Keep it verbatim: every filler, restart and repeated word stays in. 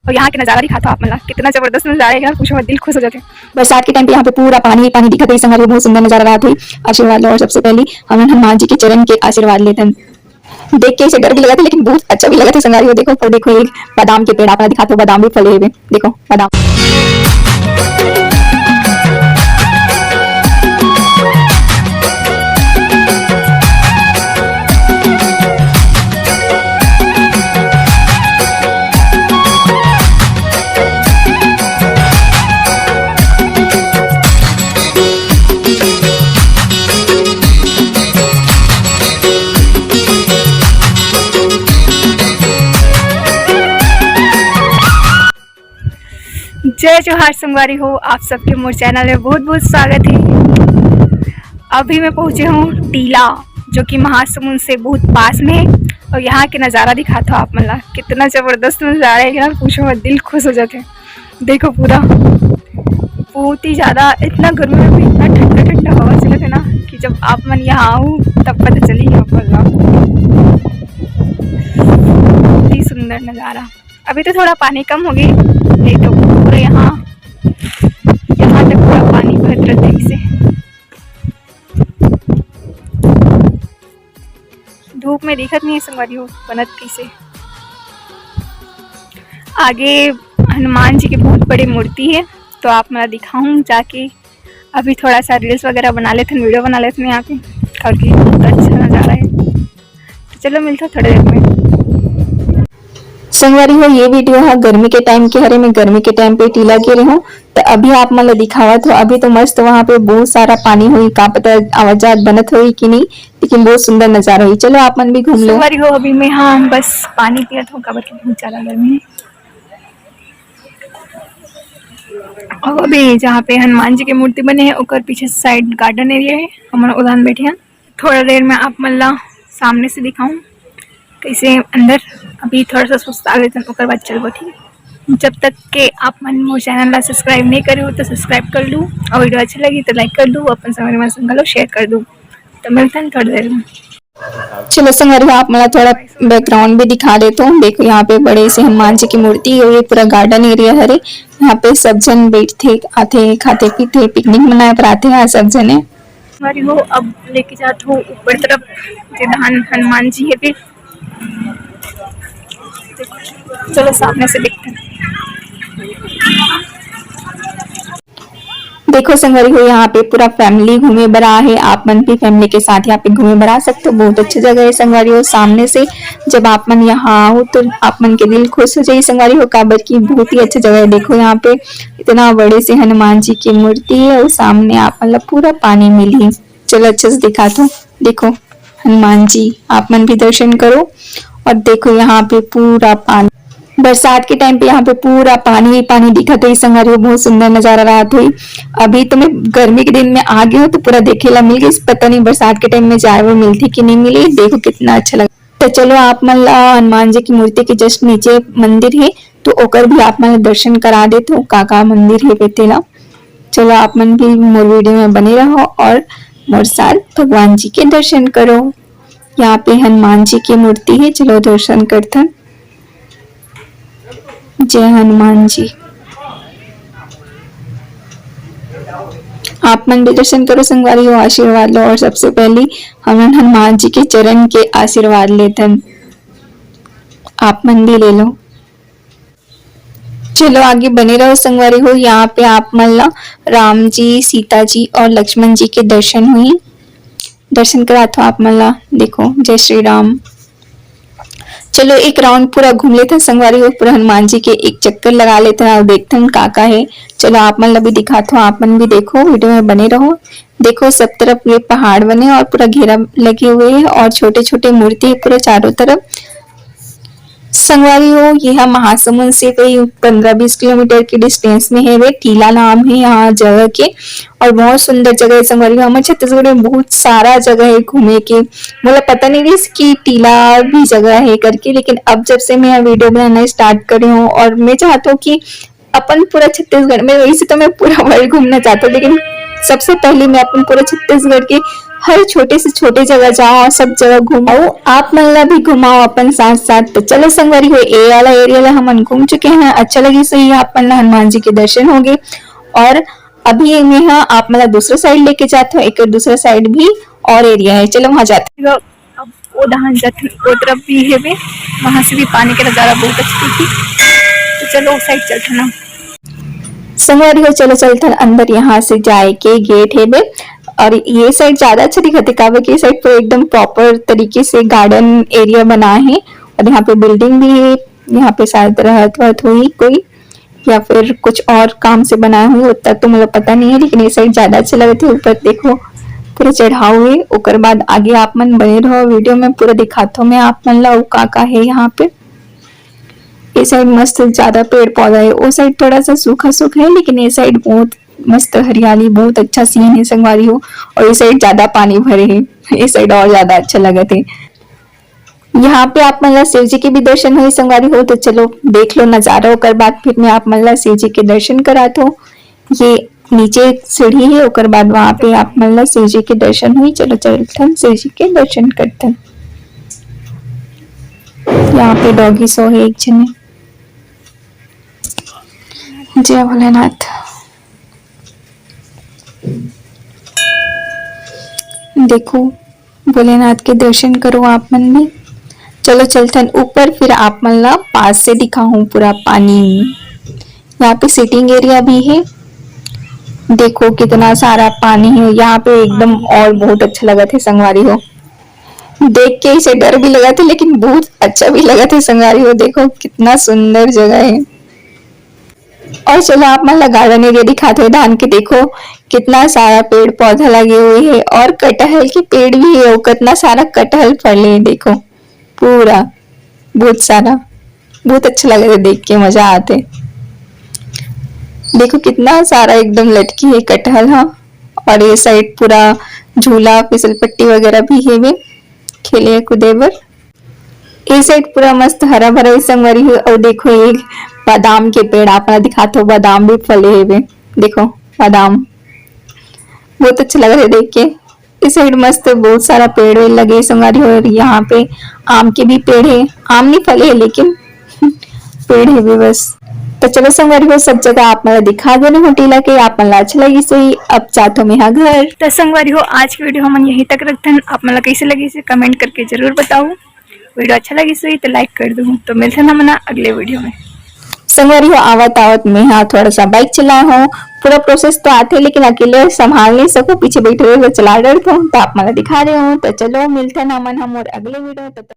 और यहाँ के नजारा दिखाता हूँ आप मन ला, कितना जबरदस्त नजारा है यार, पूछो मत, दिल खुश हो जाते हैं। बरसात के टाइम पे यहाँ पे पूरा पानी ही पानी दिखत है संगवारी, बहुत सुंदर नजर आत होही। आशीर्वाद लो और सबसे पहले हमन हनुमान जी के चरण के आशीर्वाद लेथन। देख के इसे डर भी लगत है, लेकिन बहुत अच्छा भी लगत है संगवारी हो। देखो, पर देखो, एक बादाम के पेड़ आप मन ला दिखात हो, बादाम भी फले हुए, देखो बादाम। जय जोहार संगवारी हो, आप सबके मोर चैनल में बहुत बहुत स्वागत है। अभी मैं पहुंचे हूँ टीला, जो कि महासमुंद से बहुत पास में है, और यहाँ के नज़ारा दिखाता हूँ आप मन ला। कितना जबरदस्त नज़ारा है यार, पूछो मत, दिल खुश हो जाते हैं। देखो पूरा बहुत ही ज्यादा, इतना गर्मी में भी इतना ठंडा ठंडा हवा चलत है ना, कि जब आप मन यहाँ आओ तब पता चली यहाँ पर रहो। बहुत ही सुंदर नजारा। अभी तो थोड़ा पानी कम हो गई, नहीं तो पूरा यहाँ, यहाँ तक पूरा पानी बहत रहता है इसे। धूप में दिखत नहीं है संगवारी हो, बनत कैसे। आगे हनुमान जी के बहुत बड़ी मूर्ति है, तो आप मन ला दिखाऊं जाके। अभी थोड़ा सा रील्स वगैरह बना लेते हैं, वीडियो बना लेते हैं यहाँ पे, क्योंकि बहुत अच्छा नज़ारा है। तो चलो, मिलते हैं थोड़ी देर में। संगवारी हो, ये वीडियो है गर्मी के टाइम के हरे, मैं गर्मी के टाइम पे टीला गे रहे हूँ, तो अभी आप मन ला दिखावत हो। अभी तो मस्त वहाँ पे बहुत सारा पानी होई, का पता आवाजात बनत होई कि नहीं, लेकिन बहुत सुंदर नजारा होई। चलो, आप मन भी घूम लो। संगवारी हो, अभी मैं, हाँ, बस पानी पियत हूँ, काबर कि बहुत ज्यादा गर्मी है। और अभी जहाँ पे हनुमान जी के मूर्ति बने हैं, ओकर पीछे साइड गार्डन एरिया है, हमन उधर बैठे हैं। थोड़ा देर में आप मन ला सामने से दिखाऊं कैसे अंदर। अभी थोड़ा सा सुस्ता लेथन, ओकर बाद चलबो, ठीक है? जब तक के आप मन मोर चैनल ला सब्सक्राइब नहीं करे हो तो सब्सक्राइब कर लू, और वीडियो अच्छा लगी तो लाइक कर लू, अपन संगवारी मन संग घलो शेयर कर दू। तो मिलते हैं थोड़ी देर में। चलो संगवारी, आप मन ला थोड़ा बैकग्राउंड भी दिखा देता हूँ। देखो, यहाँ पे बड़े से हनुमान जी की मूर्ति है, ये पूरा गार्डन एरिया हरे। यहाँ पे सब झन बैठथे, आथे, खाथे पीथे, पिकनिक मनाए पर आथे यहाँ सब झने। संगवारी हो, अब लेके जात हो ऊपर तरफ, जे धान हनुमान जी है फिर। चलो सामने से देखते हैं। देखो संगवारी हो, यहाँ पे पूरा फैमिली घूमे बर आ है। आप मन भी फैमिली के साथ यहाँ पे घूमे बर आ सकते हो। बहुत अच्छी जगह है संगवारी हो। सामने से जब आप मन यहाँ आओ तो आप मन के दिल खुश हो जाए संगवारी हो, काबर की बहुत ही अच्छी जगह है। देखो यहाँ पे इतना बड़े से हनुमान जी की मूर्ति है और सामने आप मन ला पूरा पानी मिली। चलो अच्छे से दिखाता हूँ। देखो हनुमान जी, आप मन भी दर्शन करो। और देखो यहाँ पे पूरा पानी, बरसात के टाइम पे यहाँ पे पूरा पानी ही पानी दिखत है संगवारी हो। बहुत सुंदर नजारा रहत होई। अभी तो मैं गर्मी के दिन में आ गई हूँ तो पूरा देखे ला मिल गई, पता नहीं बरसात के टाइम में जाए बर मिलती कि नहीं मिली। देखो कितना अच्छा लगा। तो चलो आप मन ला हनुमान जी की मूर्ति के जस्ट नीचे मंदिर है, तो ओकर भी आप मन ला दर्शन करा देत हो, का का मंदिर है तेला। चलो आप मन भी मोर वीडियो में बने रहो और मोर साथ भगवान जी के दर्शन करो। यहाँ पे हनुमान जी की मूर्ति है, चलो दर्शन करथन। जय हनुमान जी। आप मन भी दर्शन करो संगवारी हो, आशीर्वाद लो। और सबसे पहले हमन हनुमान जी के चरण के आशीर्वाद लेथन, आप मन भी ले लो। चलो आगे बने रहो संगवारी हो। यहाँ पे आप मन ला राम जी, सीता जी और लक्ष्मण जी के दर्शन हुई। दर्शन करात हो आप मन ला। देखो, जय श्री राम। चलो एक राउंड पूरा घूम लेथन संगवारी हो, पूरा हनुमान जी के एक चक्कर लगा लेथन और देखथन का का है। चलो आप मन ला भी दिखात हो, आप मन भी देखो, वीडियो में बने रहो। देखो सब तरफ ये पहाड़ बने और पूरा घेरा लगे हुए है और छोटे छोटे मूर्ति है पूरा चारों तरफ। संगवारी हो, ये ह महासमुंद से कोई पंद्रह बीस किलोमीटर के डिस्टेंस में है वे, टीला नाम है यहाँ जगह के। और बहुत सुंदर जगह है संगवारी हो। हमर छत्तीसगढ़ में बहुत सारा जगह है घूमे के। मोला पता नहीं रहिस कि टीला भी जगह है करके, लेकिन अब जब से मैं वीडियो बनाना स्टार्ट करे हूँ और मैं चाहता हूँ कि अपन पूरा छत्तीसगढ़ में, वैसे तो मैं पूरा वर्ल्ड घूमना चाहता हूँ, लेकिन सबसे पहले मैं अपन पूरा छत्तीसगढ़ के हर छोटे से छोटे जगह जाओ, सब जगह घूमो, आप मन ला भी घुमाओ अपन साथ साथ। तो चलो संगवारी हो, ए वाला एरिया ला हमन घूम चुके हैं। अच्छा लगी सही, आप मन ला हनुमान जी के दर्शन हो गए। और अभी मैं हा आप मन ला दूसरा साइड लेके जात हूँ, एक दूसरा साइड भी और एरिया है, चलो वहां जाते हैं। अब वो डहान जात हन, वो तरफ भी हेवे, वहां से भी पानी के नजारा बहुत अच्छा दिखी। तो चलो उस साइड चलते ना। संगवारी हो, चलो चलथन अंदर। यहाँ से जाए के गेट हेवे और ये साइड ज्यादा अच्छा दिखत हे, काबर कि ये साइड पूरा एकदम प्रॉपर तरीके से गार्डन एरिया बना है और यहाँ पे बिल्डिंग भी है। यहाँ पे शायद रहत वहत होही कोई या फिर कुछ और काम से बनाए होही, उतना तो मोला पता नहीं है, लेकिन ये साइड ज्यादा अच्छा लगत हे। ऊपर देखो पूरा चढ़ाव है। ओकर बाद आगे आप मन बने रहो वीडियो में, पूरा दिखाथो मैं आप मन ला अउ का का है यहाँ पे। ये साइड मस्त ज्यादा पेड़ पौधा है, वो साइड थोड़ा सा सूखा सूखा है, लेकिन ये साइड बहुत मस्त हरियाली, बहुत अच्छा सीन है संगवारी हो। और ये साइड ज्यादा पानी भरे है, ये साइड और ज्यादा अच्छा लगत है। यहाँ पे आप मन ला शिव जी के भी दर्शन होही संगवारी हो, तो चलो देख लो नजारा, ओकर बाद फिर मैं आप मन ला शिव जी के दर्शन करात हूँ। ये नीचे सीढ़ी है, ओकर बाद वहाँ पे आप मन ला शिव जी के दर्शन होही। चलो चलथन शिव जी के दर्शन करथन। यहाँ पे डॉगी सो है एक जने। जय भोलेनाथ। देखो भोलेनाथ के दर्शन करो आप मन भी। चलो चलथन ऊपर, फिर आप मन ला पास से दिखाहूँ पूरा पानी। यहाँ पे सिटिंग एरिया भी है। देखो कितना सारा पानी है यहाँ पे, एकदम और बहुत अच्छा लगत है संगवारी हो। देख के इसे डर भी लगत है, लेकिन बहुत अच्छा भी लगत है संगवारी हो। देखो कितना सुंदर जगह है। और चलो आप मन ला गार्डन एरिया दिखात हवे धान के। देखो कितना सारा पेड़ पौधा लगे हुए है और कटहल के पेड़ भी है और कितना सारा कटहल फले है। देखो पूरा बहुत सारा, बहुत अच्छा लगत हे देख के, मजा आत हे। देखो कितना सारा एकदम लटकी है कटहल हा। और ये साइड पूरा झूला फिसल पट्टी वगैरह भी हेवे, खेले कूदे बर। ये साइड पूरा मस्त हरा भरा ही संगवारी हो। और देखो ये बादाम के पेड़ आप मन ला दिखात हो, बादाम भी फले हेवे। देखो बादाम बहुत अच्छा लग रहा है देख के। इस साइड मस्त बहुत सारा पेड़ वेड़ लगे संगवारी हो। और यहाँ पे आम के भी पेड़ है, आम नहीं फले है लेकिन पेड़ है भी बस। तो चलो संगवारी हो, सब जगह आप मन ला दिखा देने हों टीला के, आप मन ला अच्छा लगिस होही। अब जाथो मेहा घर। तो संगवारी हो, आज की वीडियो हमन यहीं तक रखथन। आप मन ला कैसे लगिस हे कमेंट करके जरूर बताओ। वीडियो अच्छा लगिस होही तो लाइक कर दो। तो मिलथन हमन अगले वीडियो में। संगवारी हो, आवत आवत मेहा थोड़ा सा बाइक चलाए हों। पूरा प्रोसेस तो आथे लेकिन अकेले संभाल नहीं सको, पीछे बैठे हुए तो चला डरथों, तो आप मन ला दिखा रहे हों। तो चलो मिलथन हमन हमर अगले वीडियो में। तब तक